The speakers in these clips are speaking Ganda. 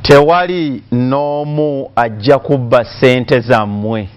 Tewali n'omu ajja kubba ssente zammwe.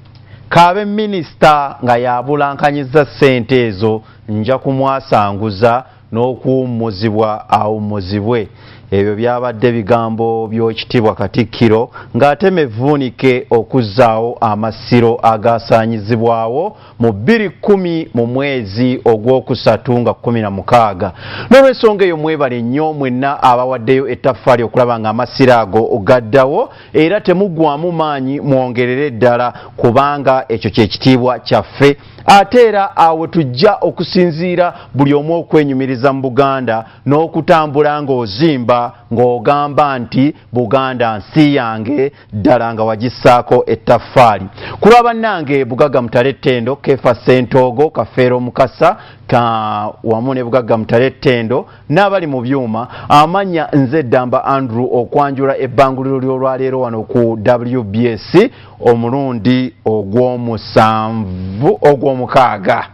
K'abe minisita nga y'abulankanyizza ssente ezo nja kumwasanguza n'okuwummuzibwa awummuzibwe. Ebyo byabadde bigambo by'Owekitiibwa Katikkiro ng'atema evvuunike okuzzaawo Amasiro agaasaanyizibwawo mu 2010 mu mwezi ogwokusatu nga 16. N'olwensonga eyo mwebale nnyo mwenna abawaddeyo ettaffaali okulaba nga amasiro ago gaddawo, era temuggwamu maanyi, mwongerere ddala kubanga ekyo kye kitiibwa kyaffe. Ate era awo tujja okusinziira buli omu okwenyumiriza mu Buganda n'okutambula ng'ozimba ng'ogamba nti Buganda nsi yange, ddala nga wagissaako ettaffaali. Ku lwa bannange Bugagga Mutale Ttendo, Kefa Ssentoogo, Kafeero Mukasa ka wamu ne Bugagga Mutale Ttendo n'abali mu byuma, amanya nze Ddamba Andrew, okwanjula ebbanguliro ly'olwaleero wano ku WBS omulundi ogw'omusanvu ogw'omukaaga.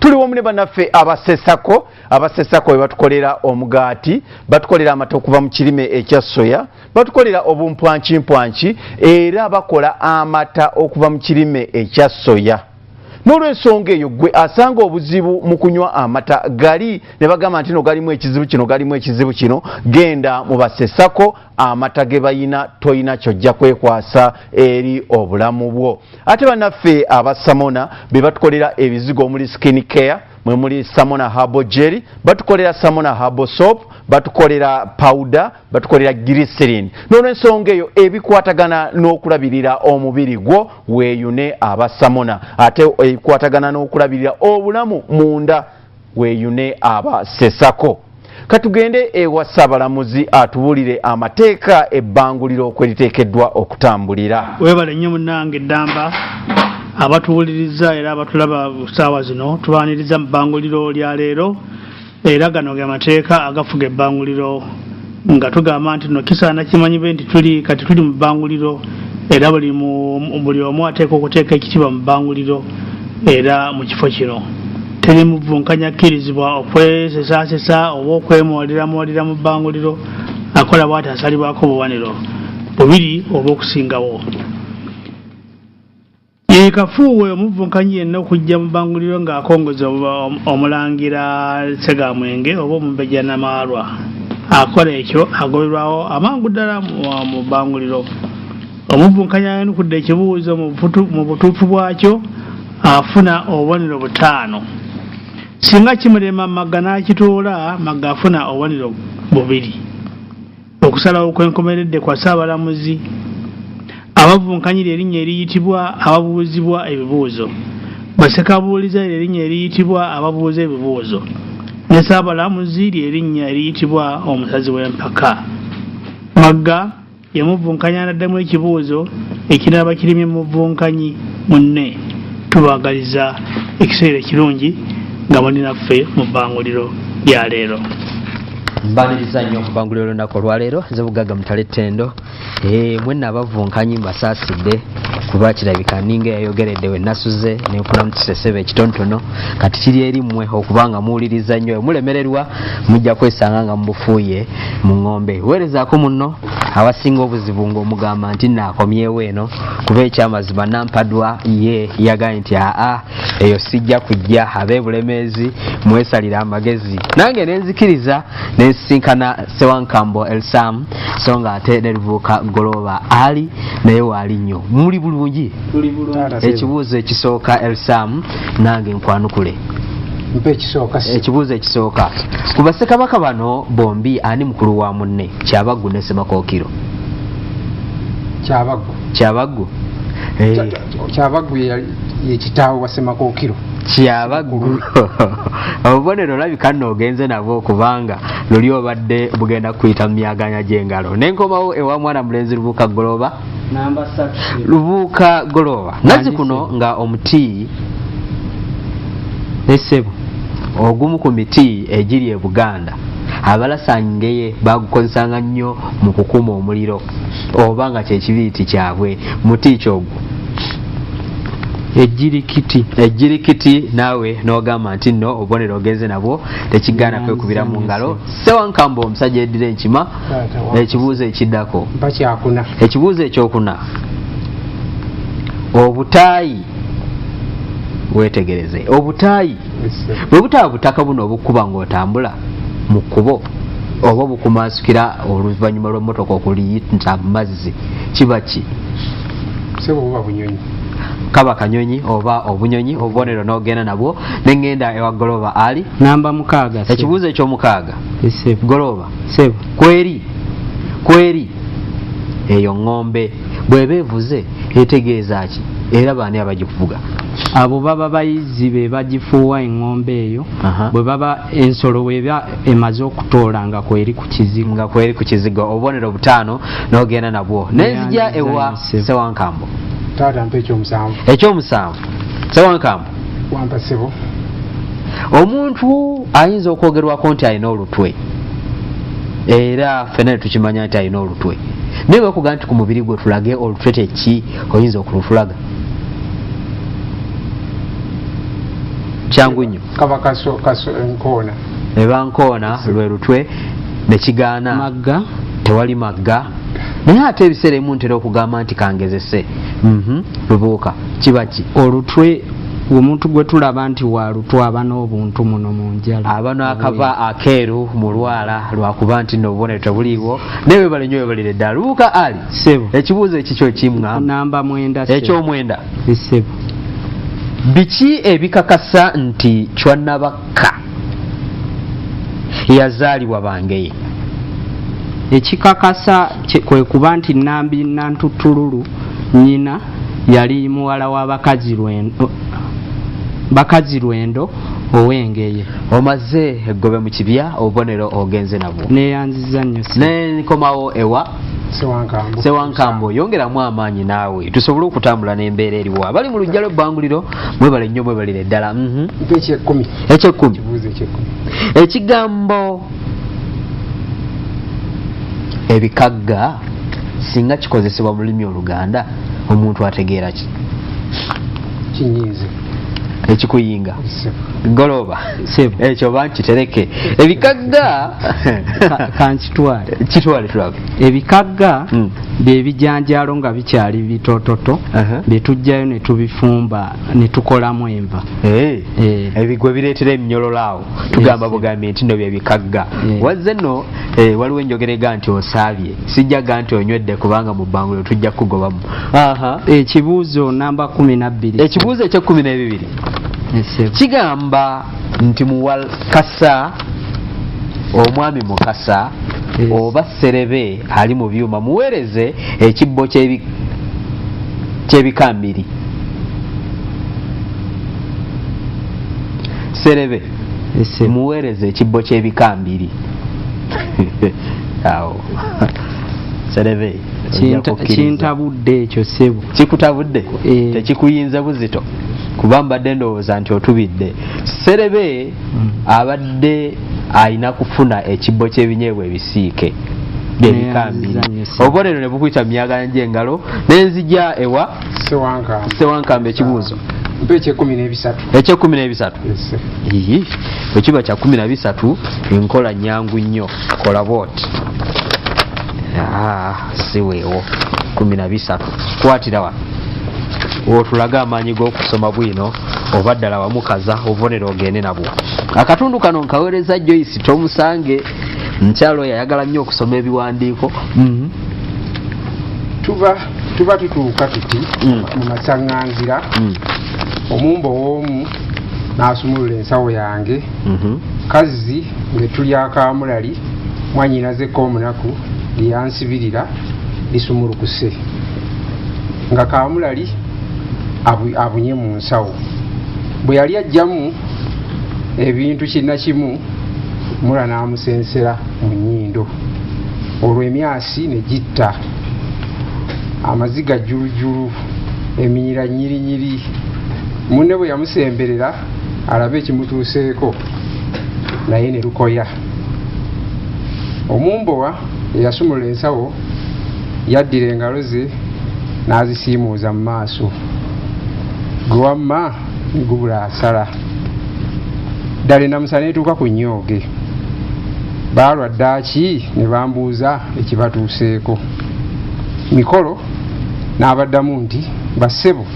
Tuli wamu ne bannaffe abasesako. Abasesako be batukolera omugaati, batukolera amata okuva mu kirime ekya soya, batukolera obumpwankimpwanki, era bakola amata okuva mu kirime ekya soya. N'olwensonga eyo gwe asanga obuzibu mu kunywa amata gali ne bagamba nti no galimu ekizibu kino, galimu ekizibu kino, genda mu basesako, amata ge bayina toyina kyojja kwekwasa eri obulamu bwo. Ate bannaffe abasamona be batukolera ebizigo omuli skin care, mwe muli Samona Herbal Jelly, batukolera Samona Herbal Soap, batukolera powder, batukolera glycerin. N'olwensonga eyo ebikwatagana n'okulabirira omubiri gwo weeyune abasamona, ate ebikwatagana n'okulabirira obulamu munda weeyune abasesako. Katugende ewa Ssaabalamuzi atubuulire amateeka ebbanguliro kwe liteekeddwa okutambulira. Webale nnyo munnange Ddamba. Abatuwuliriza era abatulaba saawa zino, tubaaniriza mu bbanguliro lya leero, era gano ge mateeka agafuga ebbanguliro, nga tugamba nti no kisaana kimanyibe nti tuli kati tuli mu bbanguliro, era buli omu ateeka okuteeka ekitiibwa mu bbanguliro. Era mu kifo kino teri muvunkanya akkirizibwa okwesesaasesa oba okwemwoliramwolera mu bbanguliro. Akola bwati asalibwako obubonero bubiri oba okusingawo. Ye kafuuwe omuvunkanyi yenna okujja mu bbanguliro ng'akongoza omulangira Ssegamwenge oba omumbejja Namaalwa. Akola ekyo agoberwawo amangu ddala mu bbanguliro. Omuvunkanyi ayanukudde ekibuuzo mu butuufu bwakyo afuna obubonero 5. Singa kimulema Magga n'akitoola, Magga afuna obubonero 2. Okusalawo kw'enkomeredde kwa Ssaabalamuzi. Abavunkanyi ly'erinnya eriyitibwa ababuuzibwa ebibuuzo. Basekabuuliza ly'erinnya eriyitibwa ababuuza ebibuuzo. Ne Ssaabalamuzi ly'erinnya eriyitibwa omusazi w'empaka. Magga ye muvunkanyi anaddamu ekibuuzo ekinaaba kirimye muvunkanyi munne. Tubaagaliza ekiseera ekirungi nga muli naffe mu bbanguliro lya leero. Mbaniriza nnyo mu bbanguliro olunaku olwaleero. Nze Bugagga Mutale Ttendo. Mwenna abavunkanyi mbasaasidde kuba kirabika ninga eyayogeredde we nasuze nenfunamu kisesebe ekitonotono. Kati kiri eri mmwe okuba nga muwuliriza nnyo. Mulemererwa mujja kwesanga nga mubufuuye mu ŋŋombe. Weerezaako munno awasinga obuzibu ng'omugamba nti naakomyewo eno, kuba ekyamazima Nampadwa ye yagambye nti aa, eyo sijja kujja, ab'e Bulemeezi mwesalira amagezi. Nange nenzikiriza nensisinkana Sewankambo Elsam, so nga ate ne Lubuuka Golooba ali naye waali nnyo. Muli bulungi? Ekibuuzo ekisooka, Elsam, nange nkwanukule. Mpa ekisooka. Ekibuuzo ekisooka: ku bassekabaka bano bombi ani mukulu wa munne, Kyabaggu ne Ssemakookiro? Kyabaggu. Kyabaggu. Kyabaggu ye kitaawe wa Ssemakookiro. Kyabaggu. Obubonero olabika nno ogenze nabwo, kubanga luli obadde bugenda kuyita mu myaganya gy'engalo. Nenkomawo ewa mwana mulenzi Lubuuka Goloba. Lubuuka Goloba, nazzi kuno nga omuti esebo ogumu ku miti egiri e Buganda abalasangeye bagukozesanga nnyo mu kukuma omuliro oba nga kyekibiriti kyabwe, muti kyogwo? Ejjirikiti. Ejjirikiti, naawe n'ogamba nti nno obubonero ogenze nabwo, tekigaana kwekubira mu ngalo. Sewankambo, omusajja eddira enkima. Taata wa- Ekibuuzo ekiddako. Mpa kyakuna. Ekibuuzo ekyokuna, obutaayi, wetegereze, obutaayi bwe butaba butaka buno obukuba ng'otambula mu kkubo oba obukumansukira oluvannyuma lw'emmotoka okuliyita mu mazzi, kiba ki? Sebo, buba bunyonyi. Kaba kanyonyi oba obunyonyi. Obubonero n'ogenda nabwo. Nengenda ewa Goloba Ali. Namba 6, ssebo. Ekibuuzo ekyomukaaga. Ssebo. Goloba. Ssebo. Kweri kweri eyo ŋŋombe bw'eba evuze etegeeza ki, era baani abagikuvuga? Abo baba bayizi be bagifuuwa eŋŋombe eyo. Aha. Bwe baba ensolo bweba emaze okutoola nga kweri ku kizigo. Nga kweri ku kizigo. Obubonero butaano n'ogenda nabwo. Nenzija Neyanziza ewa nnyo, ssebo. Sewankambo. Taata, mpa ekyomusanvu. Ekyomusanvu, Sewankambo. Wampa, sebo. Omuntu ayinza okwogerwako nti alina olutwe, era ffenna ne tukimanya nti alina olutwe, naye bwekuga nti ku mubiri gwe tulage olutwe teki, oyinza okulutulaga kyangu nnyo? Kaba kaso kaso nkoona. Eba nkoona, lwe lutwe nekigaana. Magga. Tewali magga, naye ate ebiseera ebimu ntera okugamba nti kangezese. Lubuuka, kiba ki? Olutwe, omuntu gwe tulaba nti wa lutwe aba n'obuntu muno mu njala. Aba n'akava akeeru mu lwala, lwakuba nti nno obubonero tebuliiwo, naye webale nnyo, webalire ddala, Lubuuka Ali. Ssebo. Ekibuuzo ekikyo kimwa. Namba 9, ssebo. Ekyomwenda. Ssebo. Biki ebikakasa nti Cwanabakka yazaalibwa Bangeye? Ekikakasa kwe kuba nti Nambi Nantutululu nnyina yali muwala wa Bakazi Lwendo, Bakazi Lwendo ow'Engeye. Omaze eggobe mu kibya, obubonero ogenze nabwo. Neyanziza nnyo, ssebo. Nenkomawo ewa Sewankambo. Sewankambo, yongeramu amaanyi naawe tusobole okutambula n'embeera eriwo. Abali mu luggya lw'ebbanguliro mwebale nnyo, mwebalire ddala. Mpa ekyekkumi. Ekyekkumi. Ekibuuzo ekyekkumi. Ekigambo ebikagga singa kikozesebwa mu lulimi Oluganda, omuntu ategeera ki? Kinyiize. Ekikuyinga. Ssebo. Goloba. Ssebo. Ekyo oba nkitereke, ebikagga? Kankitwale. Kitwale tulabe. Ebikagga bye bijanjaalo nga bikyali bitototo, bye tujjayo ne tubifumba ne tukolamu enva. Eh. Ebigwe bireetera eminyololo awo tugamba bugambye nti nno byebikagga. Wazze nno waliwo enjogera ega nti osaabye, sijja ga nti onywedde, kubanga mu bbanguliro tujja kukugobamu. Aha. Ekibuuzo namba 12. Ekibuuzo ekyekumi n'ebibiri Ssebo. kigamba nti muwakasa, omwami Mukasa oba Serebe ali mu byuma, muweereze ekibbo ky'ebikambiri. Serebe, Ssebo. muweereze ekibbo ky'ebikambiri. Awo Serebe ojja kukkiriza. Kintabudde ekyo, ssebo. Kikutabudde? Eh. Tekikuyinza buzito, kuba mbadde ndowooza nti otubidde. Serebe abadde alina kufuna ekibbo ky'ebinyeebwa ebisiike byebikambiri. Neyanziza nnyo, ssebo. Obubonero ne bukuyita mu myagala gy'engalo. Nenzija ewa Sewankambo. Sewankambo, ekibuuzo. Mpa ekyekumi n'ebisatu. Ekyekumi n'ebisatu. Ssebo. Iyi, bwe kiba kya 13, enkola nyangu nnyo, kola bwoti. Ah, si weewo 13, kwatira wano otulage amaanyi g'okusoma bwino oba ddala wamukaza. Obubonero ogende nabwo. Akatundu kano nkaweereza Joyce Tomusange, mukyalo oyo ayagala nnyo okusoma ebiwandiiko. Tuba tutuuka tuti mu masaŋŋanzira, omumbo w'omu n'asumulula ensawo yange, kazzi ng'ettu lya kaamulali mwannyinazeko omunaku lye yansibirira lisumulukuse, nga kaamulali abunye mu nsawo. Bwe yali ajjamu ebintu kinnakimu, mula n'amusensera mu nnyindo, olwo emyasi ne gitta, amaziga jjulujjulu, eminyira nyirinyiri. Munne bwe yamusemberera alabe ekimutuuseeko, naye ne lukoya. Omumbowa eyasumulula ensawo yaddira engalo ze n'azisiimuuza mu maaso. Gwe wamma ne gubula asala. Ddala ennamusa n'etuuka ku nnyooge. Baalwa ddaaki ne bambuuza ekibatuuseeko. Mikolo n'abaddamu nti, Bassebo,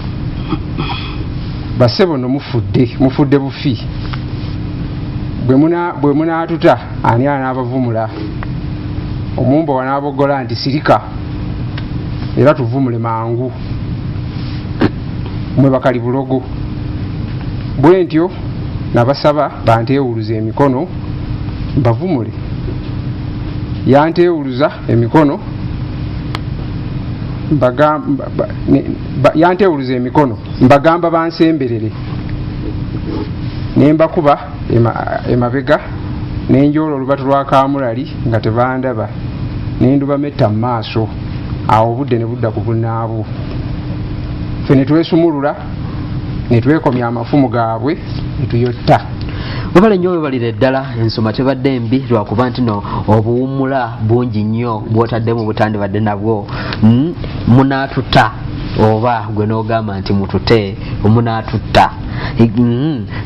bassebo nno mufudde, mufudde bufi. Bwe munaatuta ani anaabavumula? Omumbowa n'aboggola nti, Sirika era tuvumule mangu. Mmwe bakali bulogo. Bwentyo nabasaba banteewuluze emikono mbavumule. Yanteewuluza emikono yanteewuluza emikono mbagamba bansemberere ne mbakuba emabega ne njoola olubatu lwa kaamulali nga tebandaba ne ndubametta mu maaso awo obudde ne budda ku bunnaabwo. Ffe ne twesumulula ne twekomya amafumu gaabwe ne tuyotta. Webale nnyo webalire ddala ensoma tebadde mbi lwakuba nti no obuwummula bungi nnyo bw'otaddemu butandibadde nabwo. Munaatuta oba gwe n'ogamba nti mutute munaatutta.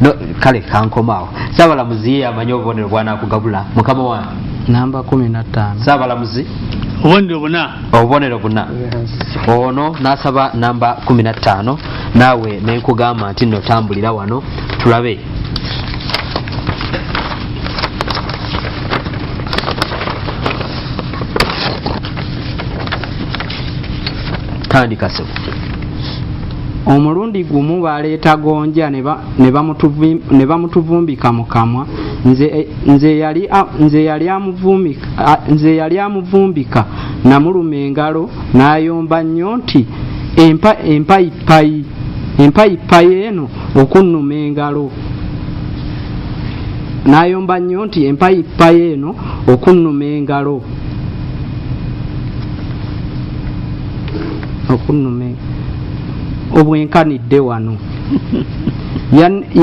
No, kale kankomaawo. Ssaabalamuzi ye amanyi obubonero bw'anaakugabula. Mukama wange. Namba 15. Ssaabalamuzi. Obubonero buna. Obubonero buna. Ono n'asaba namba 15 naawe ne nkugamba nti nno tambulira wano tulabe. Tandika ssebo. Omulundi gumu baleeta gonja ne bamutuvumbika mu kamwa. Nze yali amuvumbika namuluma engalo n'ayomba nnyo nti empayipayi eno okunnuma engalo. N'ayomba nnyo nti empayipayi eno okunnuma engalo. Okunnuma obwenkanidde wano.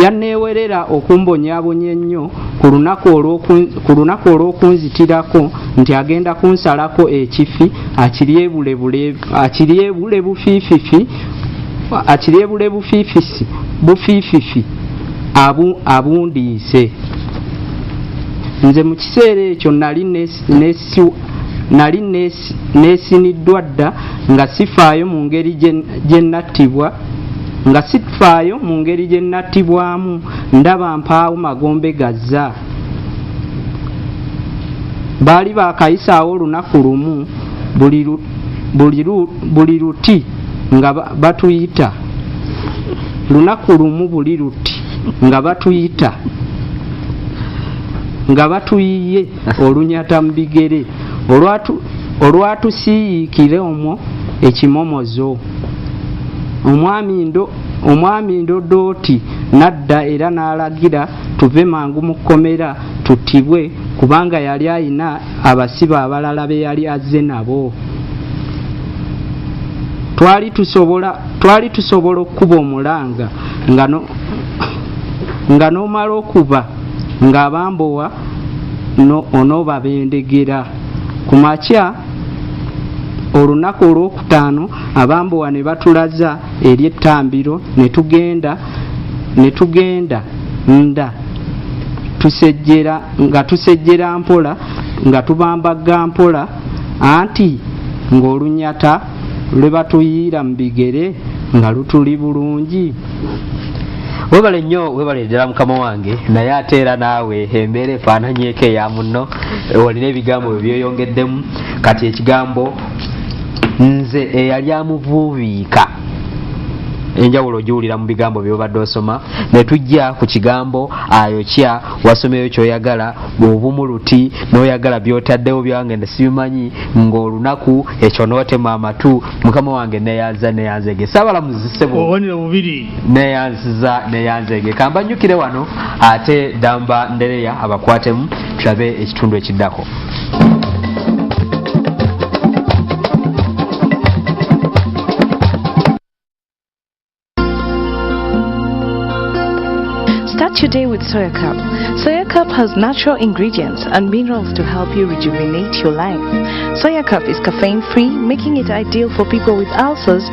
Yanneewerera okumbonyaabonya ennyo ku lunaku olw'okunzitirako nti agenda kunsalako ekifi akiryebule bufiififi, akiryebule bufiifisi, bufiififi abundiise. Nze mu kiseera ekyo nali neesiniddwa dda nga sifaayo mu ngeri gye nattibwa, nga sifaayo mu ngeri gye nattibwamu, ndaba mpaawo magombe gazza. Baali baakayisaawo olunaku lumu buli luti nga batuyita. Lunaku lumu buli luti nga batuyita. Nga batuyiye olunyata mu bigere olwatusiyiikire omwo ekimomozo. Omwami Ndodooti n'adda era n'alagira tuve mangu mu kkomera tuttibwe kubanga yali ayina abasibe abalala be yali azze nabo. Twali tusobola okukuba omulanga nga n'omala okuba ng'abambowa onoobabendegera. Ku makya olunaku olwokutaano abambowa ne batulaza eri ettambiro ne tugenda nda tusejjera, nga tusejjera mpola, nga tubambagga mpola, anti ng'olunyata lwe batuyiira mu bigere nga lutuli bulungi. Webale nnyo, webale ddala mukama wange, naye ate era naawe embeera efaananyeeko eya munno, olina ebigambo bye byeyongeddemu. Kati ekigambo nze eyali amuvuubiika, enjawulo ogiwulira mu bigambo by'obadde osoma. Ne tujja ku kigambo ayokya, wasomeyo ky'oyagala, obumu luti n'oyagala by'otaddewo byange ne sibimanyi, ng'olunaku ekyo n'otema amatu. Mukama wange neyanza neyanzege. Ssaabalamuzi ssebo. Obubonero bubiri. Neyanziza neyanzege. Kambanyukire wano ate Damba Ndereya abakwatemu tulabe ekitundu ekiddako. Start your day with Soya Cup. Soya Cup has natural ingredients and minerals to help you rejuvenate your life. Soya Cup is caffeine-free, making it ideal for people with ulcers.